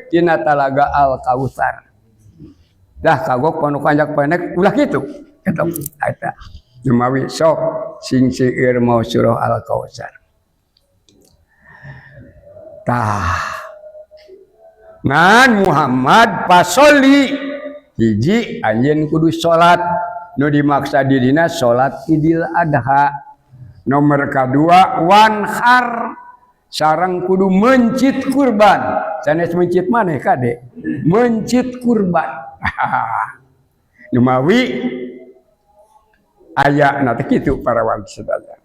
tina talaga Al Kautsar. Dah kagok panu kanjak pendek ulah kitu. Eta eta. Numawi sok sing seueur mau surah Al Kautsar. Tah. Ngan Muhammad pasoli hiji anjeun kudu salat nu dimaksa dirina salat Idul Adha. Nomor kadua wanhar sareng kudu mencit kurban. Sanes mencit maneh kade? Mencit kurban. Numawi aya na teh kitu para wargi sadaya.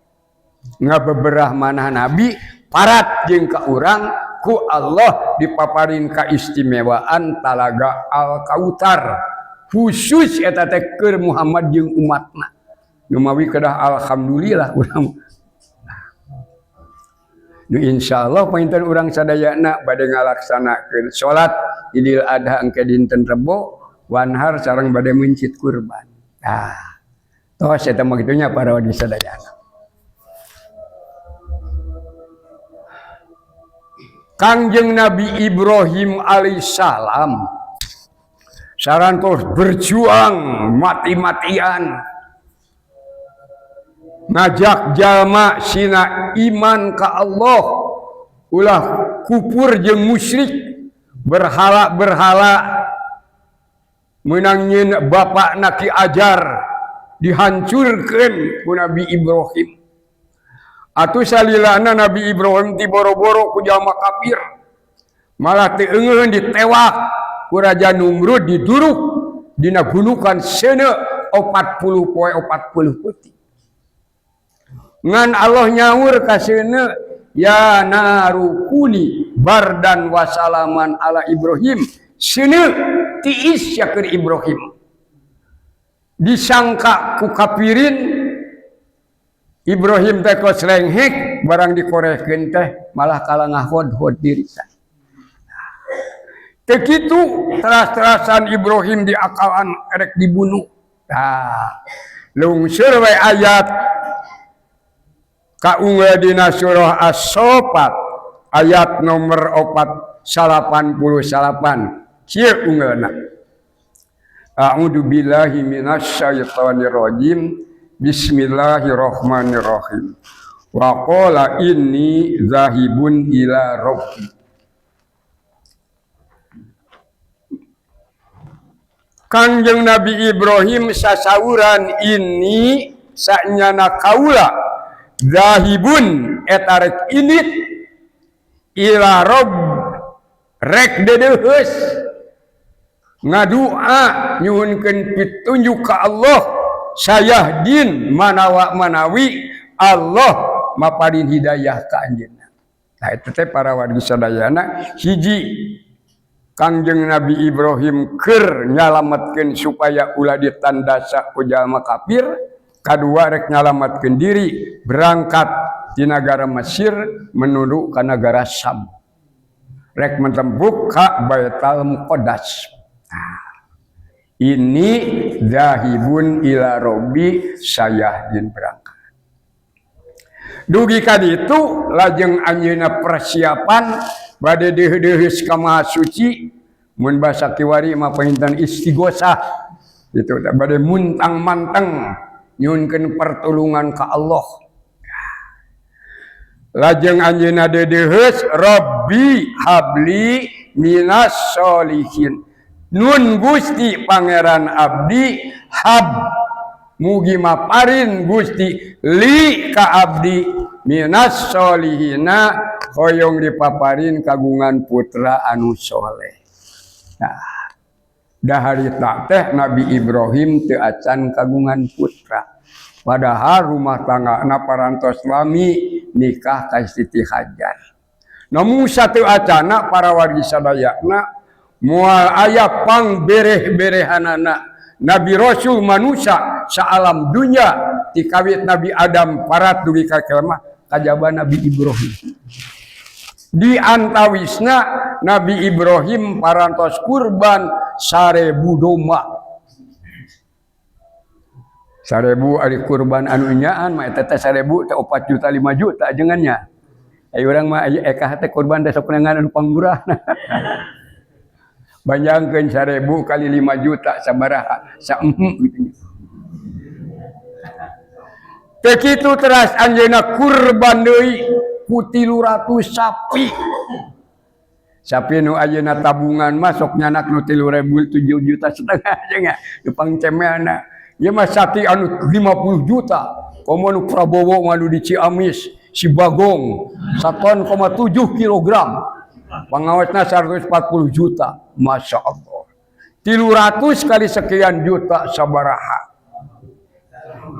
Ngabeberah manah nabi parat jeung ka urang ku Allah dipaparin kaistimewaan talaga Al Kautsar. Khusus eta teh keur Muhammad jeung umatna. Numawi kedah alhamdulillah urang. Nu insyaallah panginten urang sadayana bade ngalaksanakeun salat Idul Adha engke dinten Rebo wanhar sareng bade mencit kurban. Tah. Tos eta mah kitu nya para wargi sadayana. Kangjeng Nabi Ibrahim alaihissalam sarantos berjuang mati-matian ngajak jalma sina iman ka Allah ulah kupur jeung musyrik berhala-berhala meunang nyeun bapakna Ki Ajar dihancurkeun ku Nabi Ibrahim. Atuh salilana Nabi Ibrahim tiboro-boro ku jalma kafir malah teu eungeun ditewak ku Raja Numrud diduruk dina gunukan seuneu 40 poe 40 peuting. Ngan Allah nyaur ka seuneu ya narukuni bardan wasalaman ala Ibrahim. Seuneu tiis ya keur Ibrahim. Disangka ku kafirin Ibrahim teh kos lenghek barang dikorehkeun teh malah kalah ngahod-hod dirita. Teu kitu teras-terasan Ibrahim diakalan erek dibunuh. Tah lungsur we ayat kaunggal dina surah As-Saffat ayat nomor 4 89 kieu unggalna. A'udzu billahi minasyaitonir rajim. Bismillahirrahmanirrahim. Wa qala inni zahibun ila rabbi. Kangjeng Nabi Ibrahim sasauran ini sanyana kaula zahibun eta rek init ila rabb rek dedeuheus ngadua nyuhunkeun pitunjuk ka Allah sayahdin manawa manawi Allah maparin hidayah ka anjeunna. Nah eta teh para wargi sadayana hiji Kangjeng Nabi Ibrahim keur nyalametkeun supaya ulah ditandasa ku jalma kafir, kadua rek nyalametkeun diri berangkat di negara Mesir menuju ka negara Syam. Rek mentembuk ka Baitul Muqaddas. Nah, ini zahibun ila robbi sayahdin berangkat. Dugi ka ditu lajeng anjeunna persiapan bade deureuheus ka Maha Suci mun basa kiwari mah panginten istighosah itu bade muntang-manteng nyuhunkeun pertolongan ka Allah. Lajeng anjeunna deureuheus Rabbi habli minas solihin. Nun Gusti Pangeran abdi hab mugi maparin Gusti li ka abdi minas solihina hoyong dipaparin kagungan putra anu soleh. Nah, daharita teh Nabi Ibrahim teu acan kagungan putra. Padahal rumah tangga na parantos lami nikah ka Siti Hajar. Namun satu acana para wargi sadayana moal aya pang bereh-berehanana Nabi Rasul manusia saalam dunya tikawit Nabi Adam parat dugi ka kelma kajaba Nabi Ibrahim. Di antawisna Nabi Ibrahim parantos kurban 1000 domba. 1000 ari kurban anu nyaan mah eta teh 1000 teh 4 juta 5 juta ajengannya. Ai urang mah aya ekah teh kurban teh sok anu panggurahna. Bayangkeun 1000 kali 5 juta sabaraha saem gitu. Teu kitu teras anjeunna kurban deui ku 300 sapi. Sapi nu ayeuna tabungan mah sok nyanak nu 3.000 7 juta setengah nya nu pangcemeana. Ieu mah sapi anu 50 juta. Komo nu Prabowo mah nu di Ciamis si Bagong 1,7 kilogram. Pangawetna 140 juta. Masya Allah. 300 kali sekian juta sabaraha.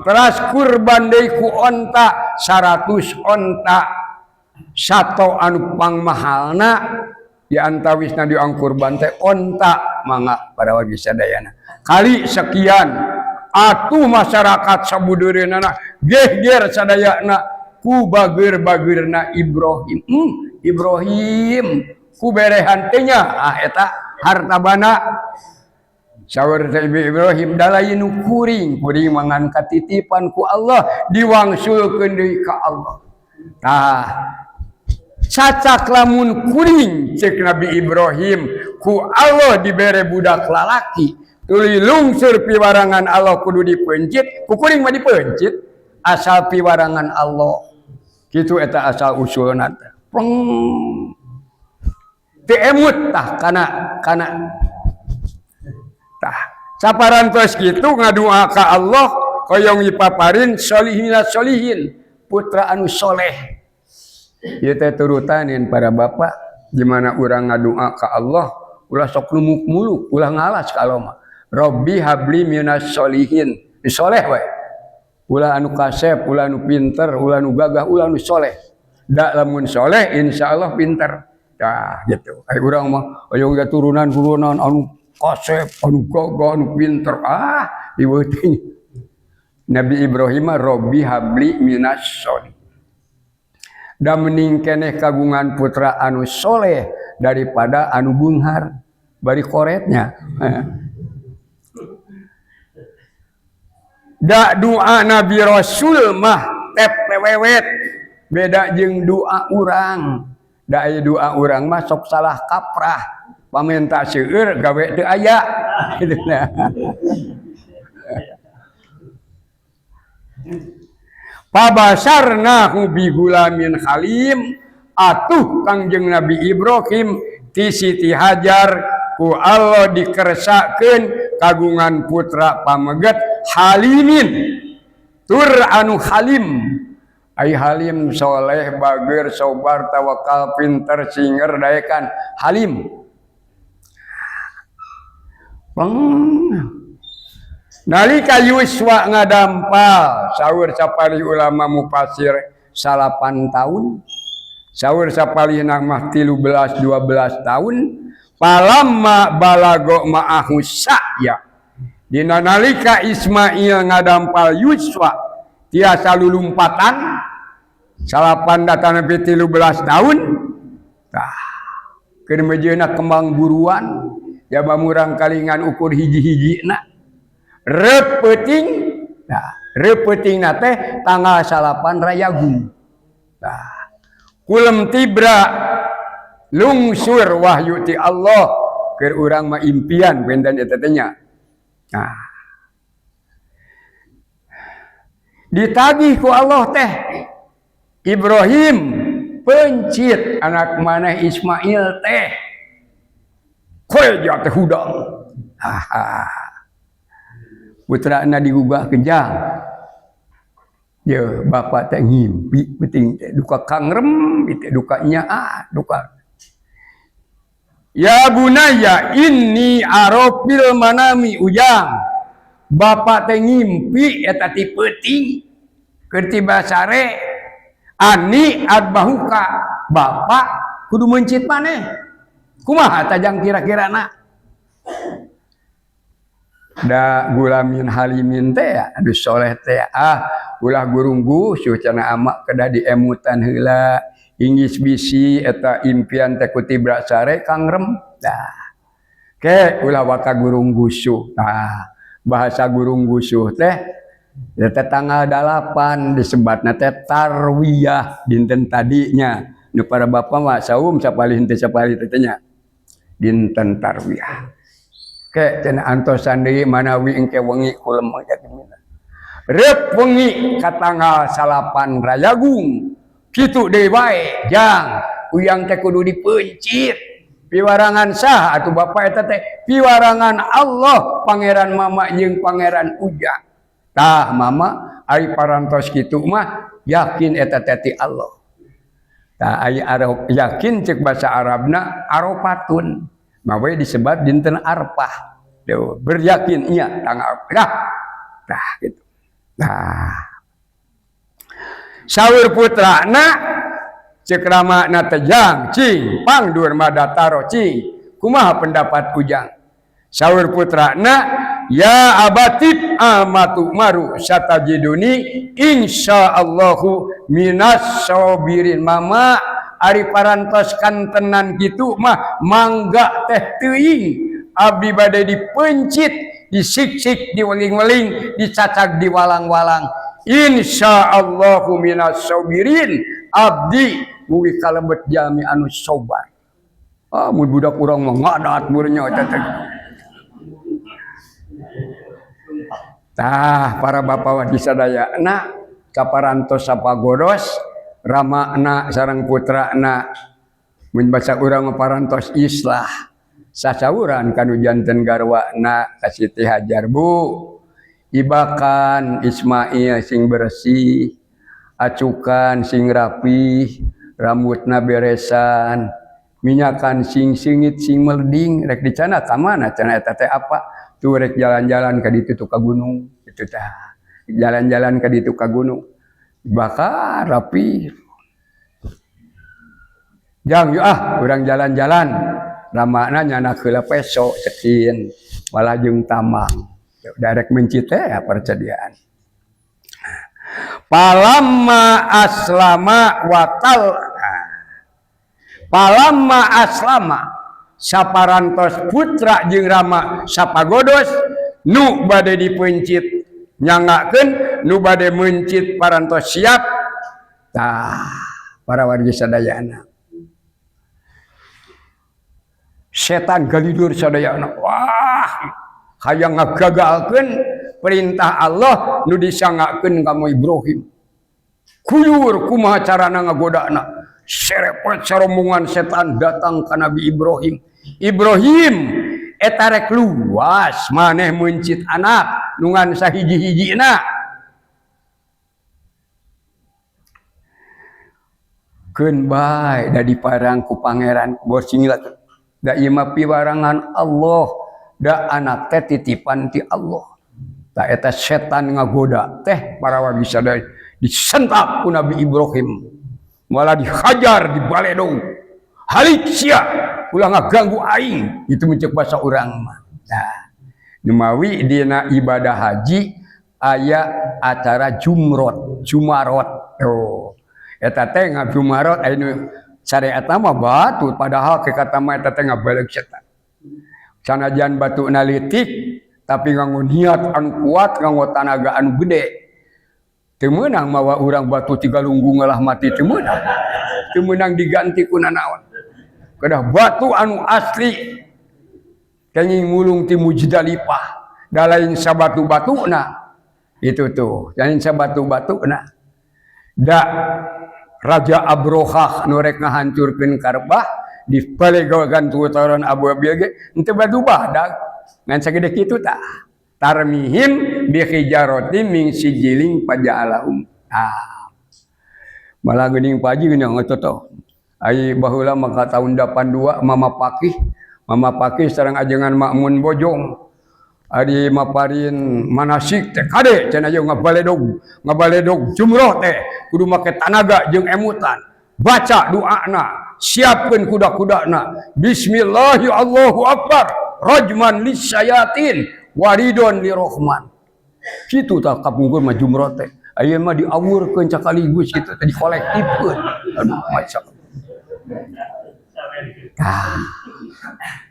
Teras kurban deui ku onta 100 onta. Sato anu pangmahalna di antawisna diang kurban teh onta mangga para wargi sadayana. Kali sekian atuh masyarakat sabudeureunana gehger sadayana ku bageur-bageurna Ibrahim. Ibrahim ku berehan teh nya ah eta harta bana. Saur teh Ibrahim da lain nu kuring, kuring mangan katitipan ku Allah diwangsulkeun deui ka Allah. Tah cacak lamun kuring cek Nabi Ibrahim ku Allah dibere budak lalaki tuluy lungsur piwarangan Allah kudu dipencit, ku kuring mah dipencit asal piwarangan Allah. Kitu eta asal usulna teh. Pleng. Teu emut tah kana kana tah saparantos kitu ngadua ka Allah hoyong dipaparin solihina solihin putra anu soleh. Ieu teh turutanin para bapak gimana urang ngadua ka Allah ulah sok lumuk-muluk ulah ngalas ka Allah mah. Rabbi habli minas solihin, soleh we. Ulah anu kasep, ulah anu pinter, ulah anu gagah, ulah anu soleh. Da lamun soleh insyaallah pinter. Tah gitu. Ai urang mah hoyong turunan-turunan anu kasep, anu gagah, anu pinter. Ah, diweuting. Nabi Ibrahim mah Rabbi habli minas solihin. Da mending keneh kagungan putra anu soleh daripada anu beunghar bari koretnya. Da doa Nabi Rasul mah tepewewet beda jeung doa urang. Da aya doa urang mah sok salah kaprah. Pamenta seueur gawe teu aya. Gitu nah. Pabasarnahu bigulamin halim atuh Kangjeng Nabi Ibrahim ti Siti Hajar ku Allah dikersakeun kagungan putra pameget Halimin tur anu halim. Ai halim soleh bager sobar tawakal pinter singer daekan halim. Peng. Nalika Yuswa ngadampal saur sapalih ulama mufasir 8 tahun, saur sapalih mah 13 12 tahun, palamma balago ma'ahu sa'ya. Dina nalika Ismail ngadampal Yuswa tiasa lulumpatan 8 datang nepi 13 tahun. Tah keur mejeuna kembang buruan jaba murang kalingan ukur hiji-hijina. Repeting, nah, repeting teh tanggal 8 Rayagung. Nah, kulem tibra lungsur wahyu ti Allah keur urang mah impian benten eta teh nya. Nah, ditagih ku Allah teh Ibrahim pencit anak maneh Ismail teh. Koe dia teh hudang. Haha. Putrana digugah kejang. Ya bapak teh ngimpi penting teh duka kangrem teh duka nyaa duka. Ya bunaya inni arafil manami ujang. Bapak teh ngimpi eta ti peuting keur tiba sare ani adbahuka. Bapak kudu mencit maneh. Kumaha tajang kira-kirana? Da gulamin halimin teh aduh soleh teh ah ulah gurunggu cenah amak kedah diemutan heula inggis bisi eta impian teh ku tibra sare kangrem dah ke ulah waka gurung gusuh. Nah bahasa gurung gusuh teh eta tanggal 8 disebatna teh tarwiyah dinten tadinya nu para bapak mah saum sapalih henteu sapalih teh nya. Dinten tarwiyah. Ke cenah antosan deui manawi engke wengi kulem jadi. Rep wengi ka tanggal 9 Rayagung. Kitu deui bae, jang. Uyang teh kudu dipeuncit. Piwarangan sah atuh bapak eta teh piwarangan Allah pangeran mama jeung pangeran ujang. Tah mama ari parantos kitu mah yakin eta teh ti Allah. Tah ari yakin cek bahasa Arabna arofatun. Mawe disebat dinten Arfah. Tuh, beryakin nya tanggal Arfah. Tah gitu. Nah. Saur putrana cek ramana teh jang cing pangdur madataro cing kumaha pendapat ujang. Saur putrana ya abatib amatu maru satajiduni insyaallahu minas sabirin. Mama ari parantos kantenan kitu mah mangga teh teuing abdi bade dipencit disiksik diweling-weling dicacag diwalang-walang insyaallahu minas sabirin abdi mugi kalebet jalmi anu sobar. Ah mun budak urang mah ngadat murnya eta teh. Tah para bapak wadi sadayana kaparantos sapagodos ramana sareng putrana mun baca urang mah parantos islah sasauran kanu janten garwana ka Siti Hajar bu ibakan Ismail sing bersih acukan sing rapih rambutna beresan minyakan sing singit sing melding rek dicana ka mana cenah eta teh apa tuh rek jalan-jalan ka ditu ka gunung kitu tah jalan-jalan ka ditu ka gunung bakar rapi jang yuk ah urang jalan-jalan ramana nyana heula peso cekin malah jeung tamang darek mencit teh persediaan palamma aslama watal palamma aslama saparantos putra jeung rama sapagodos nu bade dipencit nyangakeun nu bade mencit parantos siap tah para wargi sadayana setan galidur sadayana wah hayang ngagagalkeun perintah Allah nu disangakeun ka Ibrahim kuyur kumaha carana ngagodana serepot sarombongan setan datang ka Nabi Ibrahim. Ibrahim eta rek luas maneh meuncit anak nu ngan sahiji-hijina keun bae da diparang ku pangeran bosing lah da ieu mah piwarangan Allah da anak teh titipan ti Allah. Ta eta setan ngagoda teh para wargi sadaya disentap ku Nabi Ibrahim malah dihajar di baledong halik sia ulah ngaganggu aing itu mencek bahasa urang mah. Nah numawi dina ibadah haji aya acara jumrot jumarot oh eta teh ngajumarot aya nu syariat mah batu padahal ke kata mah eta teh ngabaleg setan sanajan batu nalitik tapi nganggo niat anu kuat nganggo tanaga anu gede teu meunang mawa urang batu tiga lunggung ngalah mati teu meunang teu meunang diganti ku nanaon kedah batu anu asli kenging mulung ti Muzdalifah da lain sabatu-batuna itu tuh lain sabatu-batuna da Raja Abrohah nu rek ngahancurkeun Karbah di palegogan tutaran Abu Abil ge henteu batu badag ngan sagede kitu tah tarmihim bi hijaratin min sijiling paja'alahum. Ah malah geuning paji geuning ngototoh ai baheula maka tahun 82 mama pakih sareng ajengan Makmun Bojong ari maparin manasik teh kade cenah ieu ngabaledog jumroh teh kudu make tanaga jeung emutan baca doana siapkeun kuda-kudana bismillahi Allahu akbar rajman lisyayatin waridon lirohman kitu tah kapungkur mah jumroh teh ayeuna mah diawurkeun cakaligus kitu teh dikolektifkeun aduh masyaallah. Ah.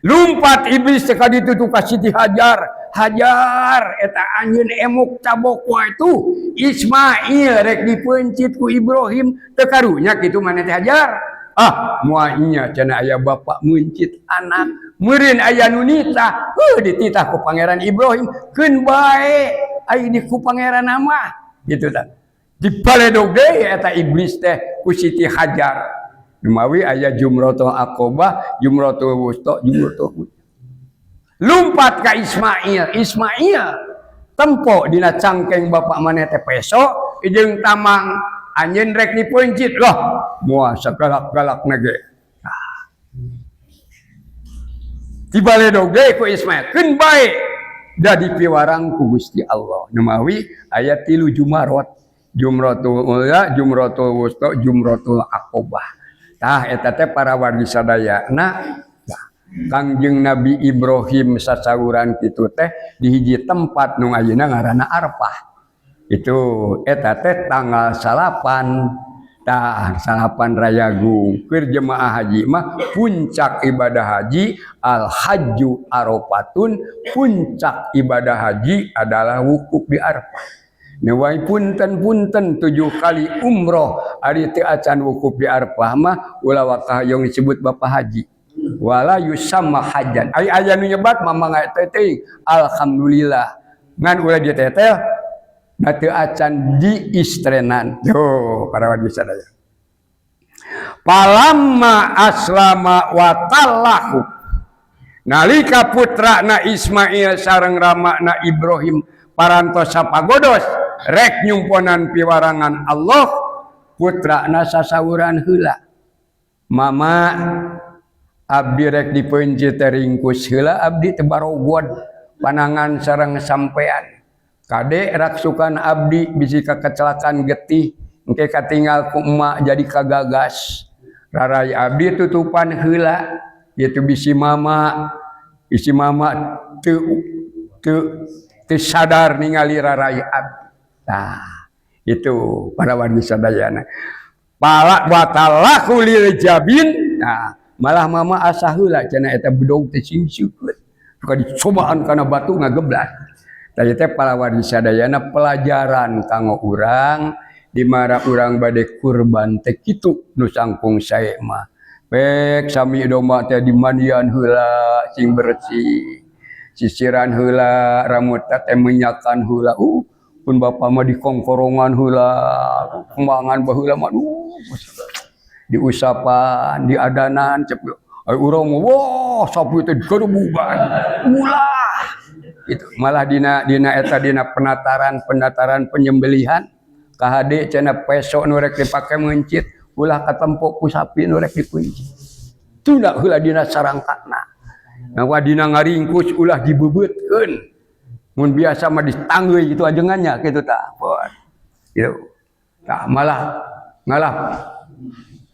Lumpat iblis teh ka ditu tuh ka Siti Hajar Hajar eta anjeun emuk cabok wae tuh Ismail rek dipeuncit ku Ibrahim teu karunya kitu maneh teh Hajar. Ah, moal nya cenah aya bapak meuncit anak. Meureun aya nu nitah, heuh dititah ku Pangeran Ibrahim, keun bae ai di ku pangeran mah. Gitu tah. Dibaledog deui eta iblis teh ku Siti Hajar. Numawi aya jumratul aqobah, jumratul wusta, jumratul. Lumpat ka Ismail, Ismail tempo dina cangkeng bapak maneh teh peso jeung tamang anjeun rek dipeuncit loh moal sagalak-galakna ge. Nah. Dibaledog deui ku Ismail, keun bae da dipiwarang ku Gusti Allah. Numawi aya 3 jumarot, jumratul ula, jumratul wusta, jumratul aqobah. Tah eta teh para wargi sadayana. Kangjeng Nabi Ibrahim sasauran kitu teh di hiji tempat nu ayeuna ngaranna Arfah. Itu eta teh tanggal 9, tah 9 Rayagung. Keur jemaah haji mah puncak ibadah haji al hajju arafatun, puncak ibadah haji adalah wukuf di Arfah. Newai punten-punten 7 kali umroh ari teu acan wukuf di Arfah mah ulah wakah yang disebut bapak haji. Wala yusamma hajan. Ai aya nu nyebat mah mangga teh teuing. Alhamdulillah. Ngan ulah ditetel da teu acan diistrenan. Tuh para wargi sadaya. Palamma aslama wa tallahu. Nalika putrana Ismail sareng ramana Ibrahim parantos sapagodos rek nyumponan piwarangan Allah, putrana sasauran heula. Mama abdi rek dipeuncit ringkus heula abdi teu barogod panangan sareng sampean. Kade raksukan abdi bisi kakecelakaan getih engke katinggal ku emak jadi kagagas. Rarai abdi tutupan heula ieu bisi mama teu teu teu sadar ningali rarai abdi. Nah, itu para wargi sadayana. Pala watalahu lil jabin. Nah, malah mama asa heula cenah eta bedog teh sing seukeut. Suka dicobaan kana batu ngageblas. Tah ieu teh para wargi sadayana pelajaran kanggo urang di mana urang bade kurban teh kitu nu sangkung sae mah. Pek sami domba teh dimandian heula sing bersih. Sisiran heula rambut teh minyakan heula. Pun bapa mah dikongkorongan heula, kembangan baheula mah diusapan, diadanan cep. Ai urang mah wah sapi teh digerebugan. Ulah. Itu malah dina dina eta dina penataran-penataran penyembelihan kahade cenah peso nu rek dipake meuncit ulah katempo ku sapi nu rek dipeuncit. Tunda heula dina sarangkana. Nah dina ngaringkus ulah dibebeutkeun. Mun biasa mah ditanggeuy gitu ajengannya kitu tah. Gitu. Tah malah ngalah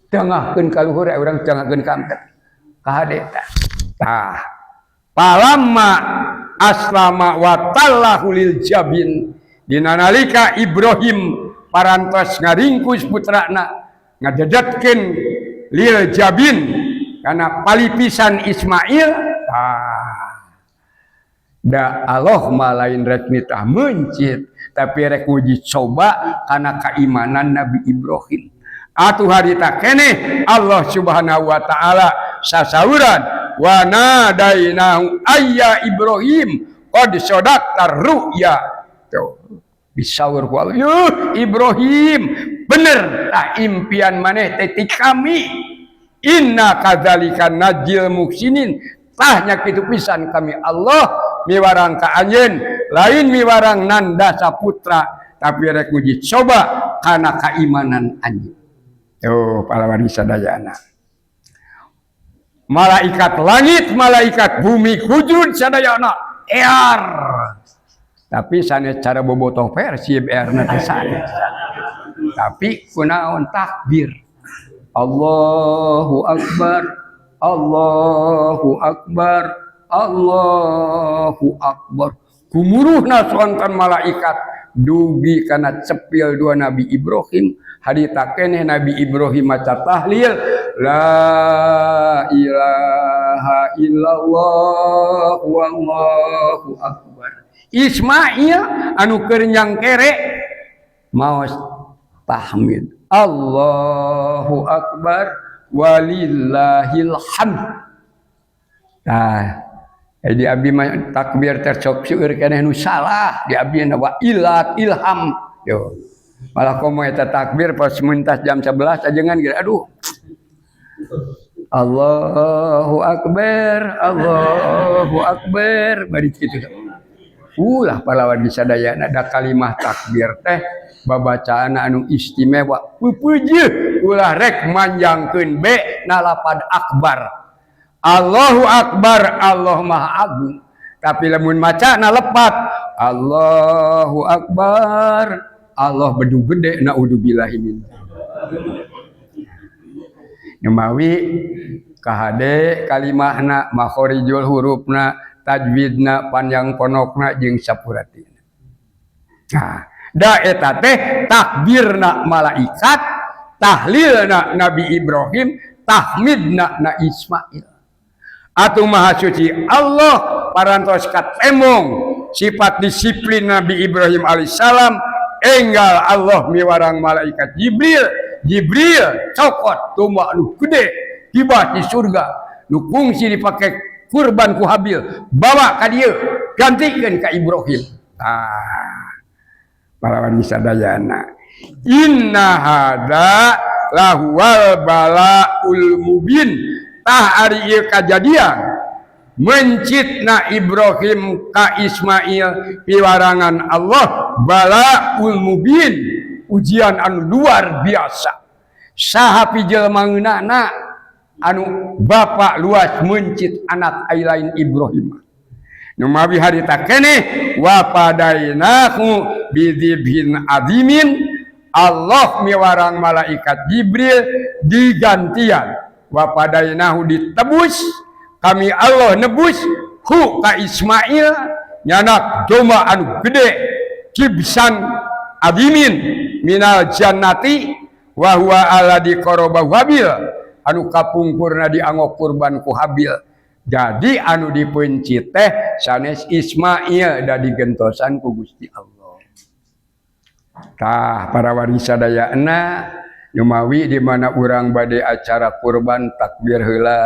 tengahkeun ka luhur urang tengahkeun ka angkat. Kahade tah. Tah. Palamma aslama wa tallahu lil jabin. Dina nalika Ibrahim parantos ngaringkus putrana ngadedetkeun lil jabin kana palipisan Ismail. Tah. Da Allah mah lain rek nitah meuncit tapi rek uji coba kana keimanan Nabi Ibrahim. Atuh harita keneh Allah Subhanahu wa taala sasauran wa nadainahu ayya Ibrahim qad sadaqtar ru'ya. Tuh disaur ku Allah, yuh Ibrahim bener tah impian maneh teh ti kami. Inna kadzalika najil muhsinin. Tah nya kitu pisan kami Allah miwarang ka anjeun lain miwarang nanda saputra tapi rek uji coba kana keimanan anjeun. Tuh para wargi sadayana. Malaikat langit, malaikat bumi kujud sadayana ear. Tapi sanes cara bobotoh Persib earna teh sanes. Tapi kunaon takbir. Allahu akbar, Allahu akbar, Allahu akbar. Gumuruhna sonten malaikat dugi kana cepil dua Nabi Ibrahim. Harita keneh Nabi Ibrahim maca tahlil la ilaha illallah wallahu akbar. Ismail anu keur nyangkere maos tahmid Allahu akbar, Walillahil hamd. Nah, jadi abdi mah takbir tercok seueur keneh nu salah di abdi wa ilat ilham. Yo. Malah komo eta takbir pas mentas jam 11 ajengan gitu. Aduh. Allahu akbar, Allahu akbar, bari kitu. Ulah pahlawan bisa dayana da kalimah takbir teh babacaan anu istimewa. Pupujeun ulah rek manjangkeun be nalapad akbar. Allahu akbar, Allah Maha Agung. Tapi lamun maca na lepat Allahu akbar, Allah bedu gede, naudzubillahi min. Nyemawi kahade kalimahna, makhorijul hurufna, tajwidna, panjang ponokna jeung sapuratina. Nah, da eta teh takbirna malaikat, tahlilna Nabi Ibrahim, tahmidna na Ismail. Atuh maha suci Allah parantos katemong sifat disiplin Nabi Ibrahim alaihissalam, enggal Allah miwarang malaikat Jibril, Jibril cokot domba nu gede tiba di surga nu kungsi dipake kurban ku Habil, bawa ka dieu, gantikeun ka Ibrahim. Ah, pahlawan sadayana, inna hadza lahuwal balaul mubin. Tah, ari ieu kajadian mencitna Ibrahim ka Ismail piwarangan Allah balaul mubin, ujian anu luar biasa. Saha pijelma ngeunana anu bapak luas mencit anak ai lain Ibrahim? Numawi harita keneh wa fadainahu bidzibhin azimin. Allah miwarang malaikat Jibril digantian, wa fadainahu ditebus, kami Allah nebus hu ka Ismail nyanak domba anu gede, kibsan azimin minal jannati wa huwa alladzi qaraba Habil, anu kapungkurna dianggo kurban ku Habil. Jadi anu dipencit teh sanes Ismail, da digentosan ku Gusti Allah. Tah, para wargi sadayana, nyumawi di mana urang bade acara kurban, takbir heula,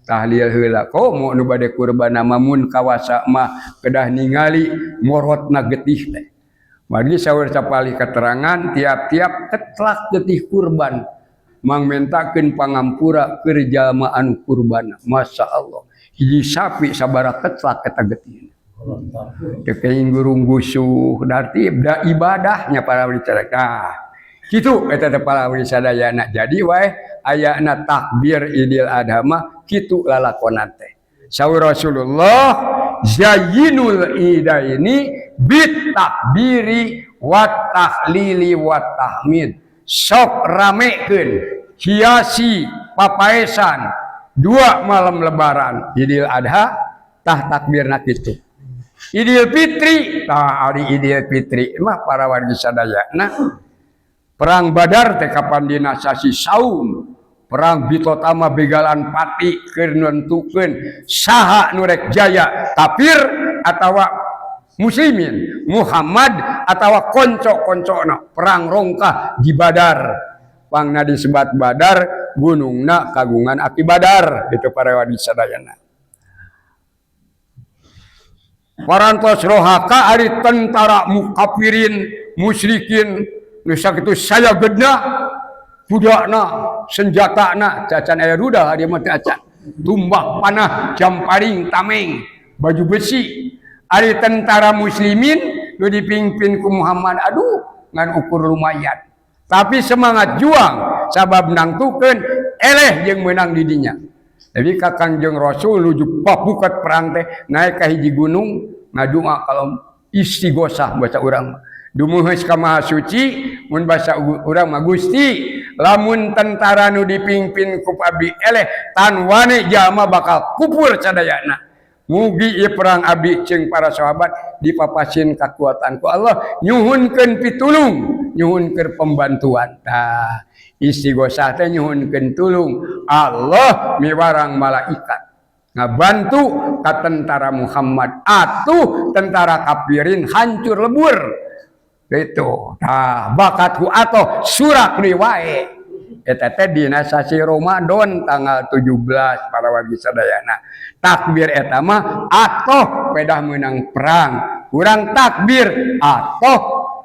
tahlil heula. Komo nu bade kurban mun kawasa mah kedah ningali morotna getih teh. Margi saur sapalih keterangan, tiap-tiap ketlak getih kurban mangmentakeun pangampura keur jalma anu kurban. Masya Allah, hiji sapi sabaraha ketlak eta getih teu kenging gurung gusuh, berarti da ibadahnya para bicara. Nah, kitu eta teh para sadayana. Jadi wae ayana takbir Idul Adha mah kitu lalakonan teh. Saur Rasulullah, zayyinul idaini bit takbiri wat tahlili wat tahmid. Sok ramekeun, hiasi papaesan 2 malam lebaran Idul Adha. Tah, takbirna kitu. Idul Fitri, tah, ari Idul Fitri mah para wargi sadayana, perang Badar teh kapan dina sasi saum, perang bitotama begalan pati keur nentukeun saha nu rek jaya, kafir atawa muslimin, Muhammad atawa konco-koncona. Perang rongkah di Badar, pangna disebat Badar gunungna kagungan aki Badar itu. Para wargi sadayana, parantos rohaka ari tentara mukafirin musyrikin nu sakitu saya gedna budakna, senjatana cacan aya ruda dia mah acan, tumbak, panah, jamparing, tameng, baju besi. Ari tentara muslimin nu dipimpin ku Muhammad, aduh, ngan ukur lumayan, tapi semangat juang sabab nangtukeun eleh jeung menang di dinya. Jadi ka Kangjeng Rasul nuju papukat perang teh naik ka hiji gunung ngadua, kalau istighosah baca urang dumuheus ka Maha Suci, mun basa urang mah, Gusti, lamun tentara nu dipimpin ku abdi eleh, tan wani jalma bakal kupur sadayana. Mugi ieu perang abdi jeung para sahabat dipapasin kekuatan ku Allah. Nyuhunkeun pitulung, nyuhunkeun pembantuan. Tah, istighosah teh nyuhunkeun tulung. Allah miwarang malaikat ngabantu ka tentara Muhammad, atuh tentara kafirin hancur lebur gitu. Tah, bakat ku atau surak deui wae. Eta teh dina sasi Ramadan tanggal 17 para wargi sadayana. Takbir eta mah atoh pedah meunang perang. Urang takbir atoh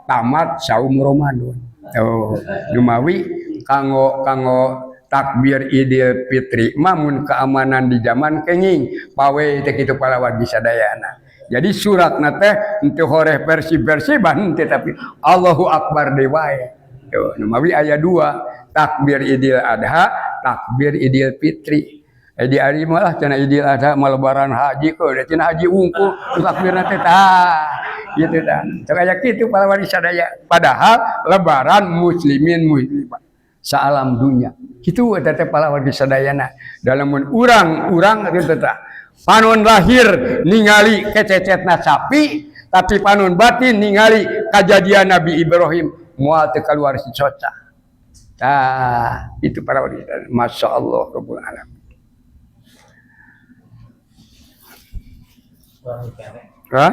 tamat saum Ramadan. Oh, dumawi kanggo kanggo takbir Idul Fitri mah mun keamanan di zaman kenging pawe teh kitu para wargi sadayana. Jadi suratna teh henteu horeh versi-versi bah henteu tapi Allahu Akbar deui wae. Tuh, numawi aya dua, takbir Idul Adha, takbir Idul Fitri. Di ari mah lah cenah Idul Adha mah lebaran haji kok, da cenah haji wungkul takbirna teh tah. Gitu tah. Sok aya kitu para wargi sadaya. Padahal lebaran muslimin muslimat saalam dunya. Kitu eta teh para wargi sadayana. Dalam mun urang-urang kitu tah. Panon lahir ningali kececetna sapi, tapi panon batin ningali kajadian Nabi Ibrahim moal teu kaluar si soca. Tah, itu para wargi sadayana. Masya Allah Rabbul Alamin. Hah?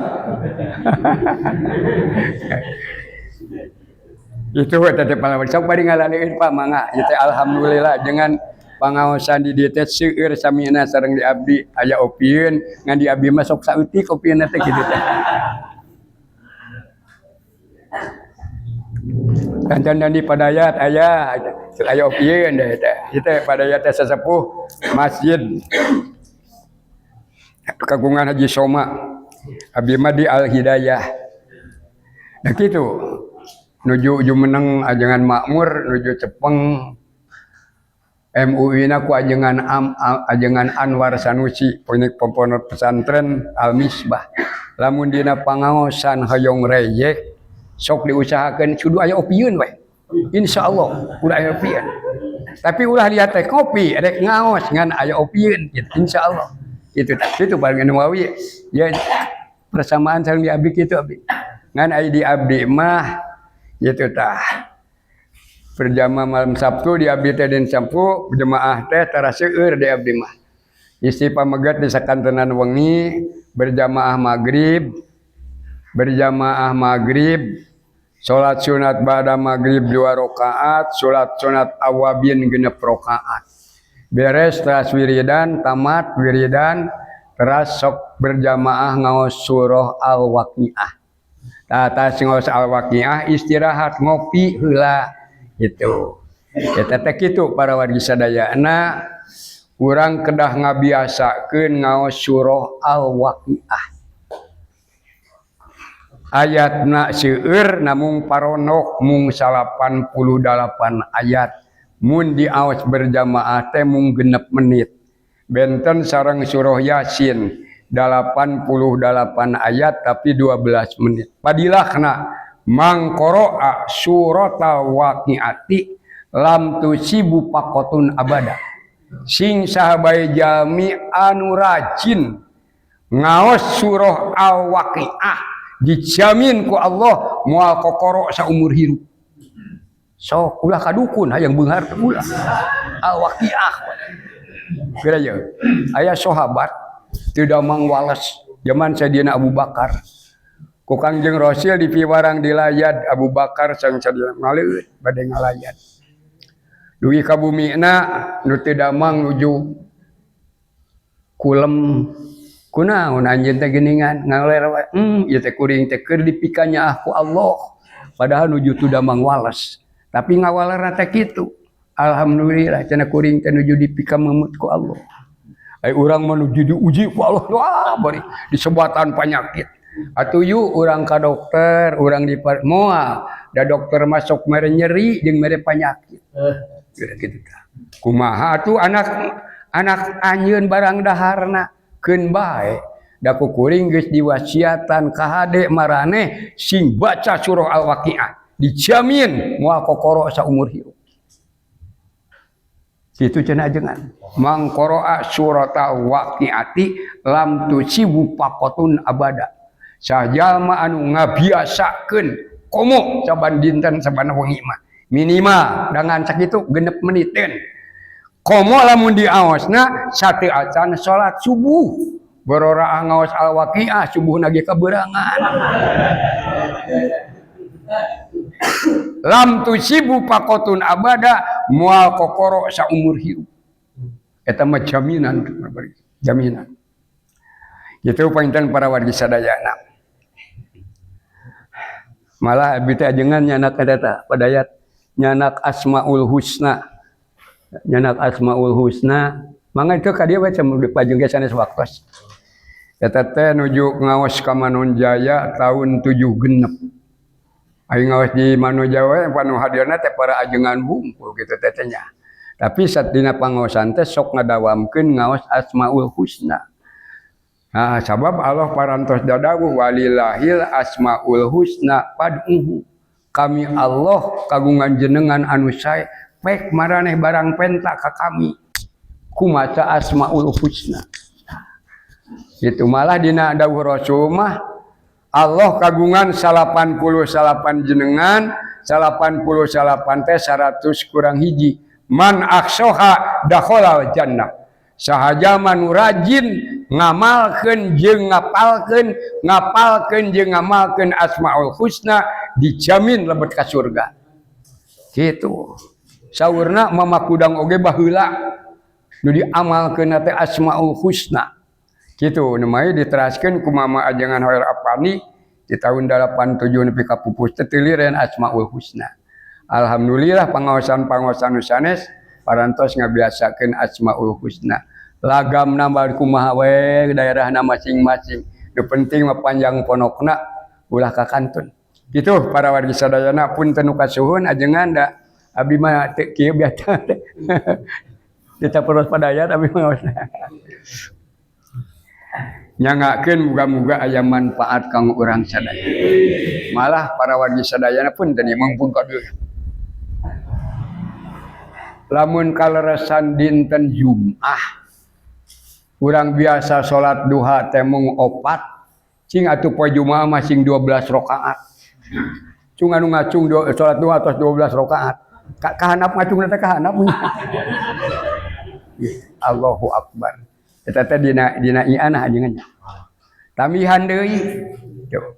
Itu eta teh para wargi. Sok bari ngalaleueun Pak mangga. Ieu teh alhamdulillah dengan pangaosan di dieu teh seueur samina sareng di abdi aya opieun ngan di abdi mah sok saeutik opieunna teh kitu teh. Kancan di Padayat aya sok aya opieun deh teh. Ieu teh Padayat teh sesepuh masjid kagungan Haji Soma. Abdi mah di Al Hidayah. Nah kitu nuju jumeneng ajengan makmur nuju cepeng MUI na ku ajengan ajengan Anwar Sanusi pemilik pondok pesantren Al Misbah. Lamun dina pangaosan hoyong reyek sok diusahakeun kudu aya opieun we. Insyaallah ulah aya opieun. Tapi ulah lihat teh kopi rek ngaos ngan aya opieun gitu insyaallah. Itu tah itu paling Nawawi ya persamaan sareng di abdi kitu abdi. Ngan aya di abdi mah gitu tah. Berjamaah malam Sabtu di abdi teh din Sabtu jemaah teh tara seueur di abdi mah. Isi pamegat di sakantenan wengi berjamaah maghrib, salat sunat ba'da maghrib 2 rakaat, salat sunat awabin 6 rakaat. Beres teras wiridan, tamat wiridan, teras sok berjamaah ngaos surah Al-Waqiah. Tah tas ngaos Al-Waqiah istirahat ngopi heula gitu. Eta teh kitu para wargi sadayana urang kedah ngabiasakeun ngaos surah Al-Waqiah. Ayatna seueur namung paronok mung 88 ayat. Mun diaos berjamaah teh mung 6 menit. Benten sareng surah Yasin 88 ayat tapi 12 menit. Padilahna mangqara'a suratal waqi'ati lam tusibu faqatun abada. Sing sahabae jalmi anu rajin ngaos surah Al-Waqi'ah dijamin ku Allah moal kokoro saumur hirup. Sok ulah kadukun hayang beunghar teh ulah. Al-Waqi'ah. Kira ye aya sahabat teu damang wales zaman Sayyidina Abu Bakar. Ku Kangjeng Rasul dipiwarang dilayat Abu Bakar sareng Sayyidina ngaleut bade ngalayat. Dugi ka bumina nu teu damang nuju kulem kunaon anjeun teh geuningan ngaler wae. Ieu teh kuring teh keur dipikanyaah ku Allah. Padahal nuju teu damang wales. Tapi ngawalerna teh kitu. Alhamdulillah cenah kuring teh nuju dipikameumut ku Allah. Ai urang mah nuju diuji ku Allah. Wah, bari disebatan penyakit. Atuh yuk urang ka dokter, urang di moal da dokter masuk mere nyeri jeung mere penyakit. Gitu tah. Kumaha atuh anak anjeun barang daharna keun bae. Da ku kuring geus diwasiatan ka hade maraneh sing baca surah Al-Waqiah. Dijamin moal kokoro saumur hirup. Kitu cenah ajengan. Mangqara'a surata waqiati lam tusibu faqatun abada. Sajalma anu ngabiasakeun komo saban dinten saban wengi mah. Minimal dangan sakitu 6 meniteun. Komo lamun diaosna sateu acan salat subuh. Bororaah ngaos Al-Waqiah subuh nage kaberangan. Lam tusibu faqatun abada moal kokoro saumur hirup. Eta mah jaminan, jaminan. Itu panginten para wargi sadayana. Malah abi teh ajengan nyandak eta padayat nyandak Asmaul Husna. Nyandak Asmaul Husna, mangga itu ka dieu we dipajeng ge sanes waktos. Eta teh nuju ngaos ka Manonjaya tahun 7 genep. Aing ngaos di Manonjaya we panu hadirna teh para ajengan bungkul kitu teh nya. Tapi saat dina pangaosan teh sok ngadawamkeun ngaos Asmaul Husna. Nah, sabab Allah parantos dadawuh walillahil asmaul husna fad'uhu. Kami Allah kagungan jenengan anu sae, pek maraneh barang penta ka kami. Kumaca Asmaul Husna. Itu malah dina dawuh Rasul mah Allah kagungan 88 jenengan, 88 teh 100 kurang hiji. Man aksoha dakhala jannah. Sahaja manu rajin ngamalkeun jeung ngapalkeun, ngapalkeun jeung ngamalkeun Asmaul Husna dijamin lebet ka surga. Gitu. Saurna Mama Kudang oge baheula nu diamalkeun teh Asmaul Husna. Gitu nu mah diteraskeun ku Mama Ajengan Hoer Apani di tahun 87 nepi ka pupus teh teu liren Asmaul Husna. Alhamdulillah pangaosan-pangaosan nu sanes parantos ngabiasakeun Asmaul Husna. Lagamna bari kumaha we daerahna masing-masing. Nu penting mah panjang ponokna ulah kakantun. Gitu para wargi sadayana punten nu kasuhun ajengan da abdi mah teu kieu biasa. Kita peros padayat abdi mah ngaosna. Nyangakeun muga-muga aya manfaat kanggo urang sadaya. Malah para wargi sadayana punten ieu mumpung ka dieu. Lamun kaleresan dinten Jumat urang biasa salat duha teh mung 4, cing atuh poe Jumaah mah sing 12 rakaat. Cung anu ngacung salat duha tos 12 rakaat. Kahanap ngacungna teh kahanap. Allahu akbar. Eta teh dina i'anah ajengan. Tambihan deui. Tuh.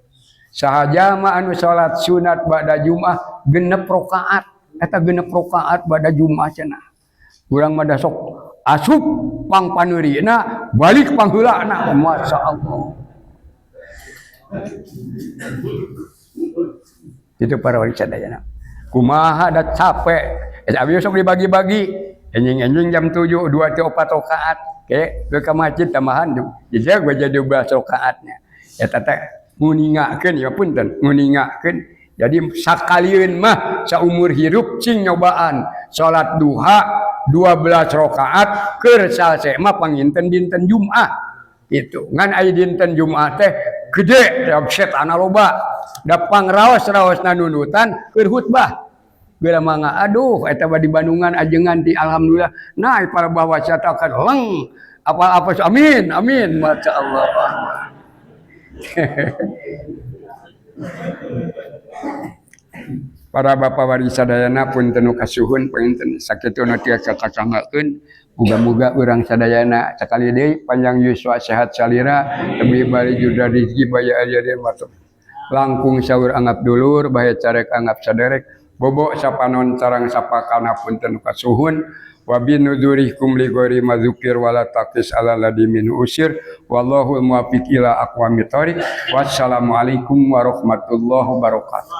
Sahaja mah anu salat sunat ba'da Jumaah 6 rakaat. Eta 6 rakaat ba'da Jumaah cenah. Urang mah da sok asup pang paneurina balik pangheulana. Masya Allah. Itu para wali sadayana. Kumaha da capek. Eta abi sok dibagi-bagi. Enjing-enjing jam 7, 2 teh 4 rakaat. Oke, ke masjid tambahan jadi gua jadi 12 rakaatnya. Eta teh nguningakeun ya punten, nguningakeun. Jadi sakalieun mah saumur hirup cing nyobaan salat duha 12 rakaat keur salse mah panginten dinten Jumat. Gitu. Ngan aya dinten Jumat teh gede setan loba. Da pangraos-raosna nundutan keur khutbah. Geura mangga aduh eta mah di Bandungan ajengan ti alhamdulillah. Nah para bahwa kan leng apa-apa amin amin masyaallah. Para bapak wari sadayana punten nu kasuhun panginten sakitu nu tiasa kasangakeun. Muga-muga urang sadayana sakali deui panjang yuswa sehat salira lebih bari juda rezeki baya aya deui masuk. Langkung saur anggap dulur bahaya carek anggap saderek bobok sapanon sarang sapakana punten kasuhun wa binudurikum li ghairi madzukir wala taqis ala ladzi min usir wallahu muwaffiq ila aqwamit thoriq. Wassalamualaikum warahmatullahi wabarakatuh.